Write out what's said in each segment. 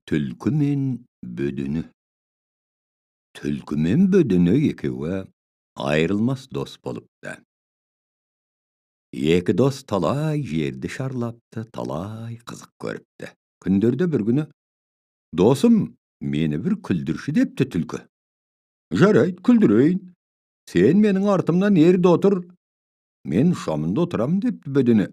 Түлкі мен бөдене. Түлкі мен бөдене екеуі айырылмас дос болыпты. Екі дос талай жерді шарлапты, талай қызық көріпті. Күндерде бір күні, «Досым, мені бір күлдірші», депті түлкі. «Жарайды, күлдірейін. Сен менің артымнан ерді отыр, мен ұшамында отырамын», депті бөдене.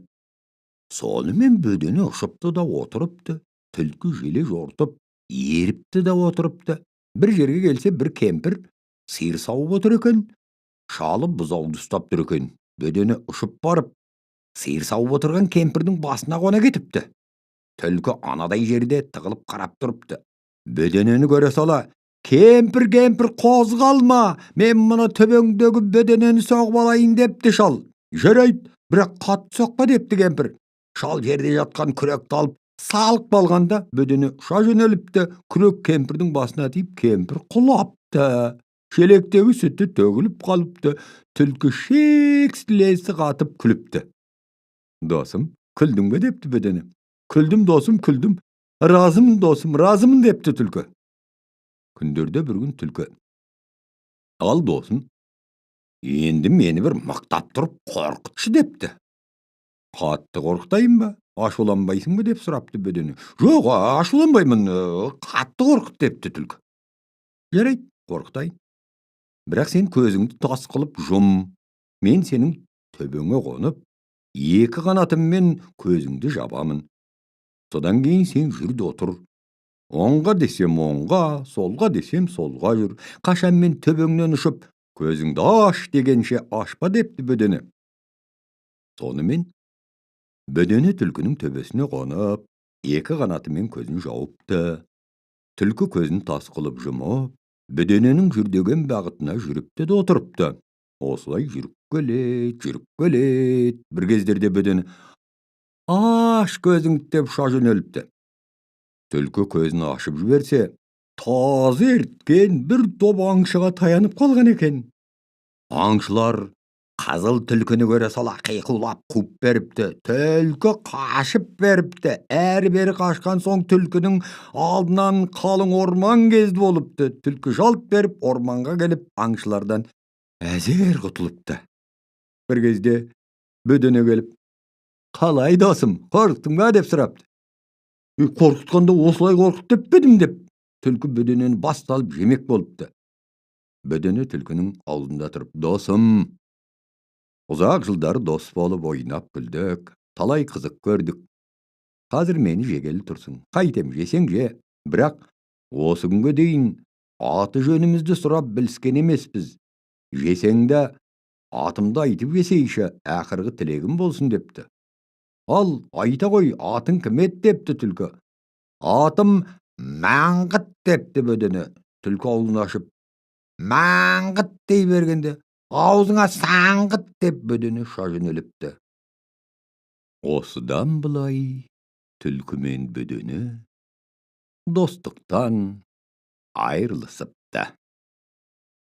Сонымен бөдене ұшыпты да отырыпты. Түлкі желе жортып, еріпті да отырыпты. Бір жерге келсе, бір кемпір сиыр сауып отыр екен. Шалы бұзауды ұстап тұр екен. Бөдене ұшып барып, сиыр сауып отырған кемпірдің басына қона кетіпті. Түлкі анадай жерде тығылып қарап тұрыпты. Бөденені көре сала, «Кемпір, кемпір, қозғалма, мен мына төбеңдегі бөденені соғып алайын», депті шал. «Жарайды, бірақ қатты соқпа», депті кемпір. Шал жерде жатқан күректі алып, салып қалғанда бөдене ұша жөнеліпті. Күрек кемпірдің басына тиіп, кемпір құлапты. Шелектегі сүті төгіліп қалыпты. Түлкі шек-сілесі қатып күліпті. «Досым, күлдің бе?» депті бөдене. «Күлдім, досым, күлдім. Разымын, досым, разымын», депті түлкі. Күндерде бір күн түлкі, «Ал, досым, енді мені бір мықтап тұрып қорқытшы», депті. «Қатты қорқытайын ба, ашуланбайсың ба?» деп сұрапты бөдене. «Жоқ, ашуланбаймын, қатты қорқыт», депті түлкі. «Жарайды, қорқытайын. Бірақ сен көзіңді тас қылып жұм. Мен сенің төбеңе қонып, екі қанатыммен көзіңді жабамын. Содан кейін сен жүр де отыр. Оңға десем оңға, солға десем солға жүр. Қашан мен төбеңнен ұшып, көзіңді аш дегенше ашпа», депті бөдене. Сонымен бөдене түлкінің төбесіне қонып, екі қанатымен көзін жауыпты. Түлкі көзін тас қылып жұмып, бөдененің жүрдеген бағытына жүріпті де отырыпты. Осылай жүріп келеді, жүріп келеді. Бір кездерде бөдене, «Аш көзіңді», деп ұша жөнеліпті. Түлкі көзін ашып жіберсе, тазы ерткен бір топ аңшыға таянып қалған екен. Аңшылар қызыл түлкіні көре сала қиқулап қуып беріпті. Түлкі қашып беріпті. Әрі-бері қашқан соң түлкінің алдынан қалың орман кезді болыпты. Түлкі жалт беріп орманға келіп аңшылардан әзер құтылыпты. Бір кезде бөдене келіп, «Қалай, досым, қорықтың ба?» деп сұрапты. «Қорқытқанда осылай қорқыт деп пе едім», деп түлкі бөденені бас салып жемек болыпты. Бөдене түлкінің аузында тұрып, «Досым, ұзақ жылдар дос болып ойнап күлдік, талай қызық көрдік. Қазір мені жегелі тұрсың. Қайтем, жесең же, бірақ осы күнге дейін аты жөнімізді сұрап біліскен емеспіз. Жесең де атымды айтып жесейші, ақырғы тілегім болсын», депті. «Ал, айта қой, атың кім еді?» депті түлкі. «Атым Маңғыт», депті бөдене. Түлкі аузын ашып, «Маңғыт» дей бергенде, «Аузыңа саңғыт», деп бөдене ұша жөнеліпті. Осыдан былай түлкі мен бөдене достықтан айырылысыпты.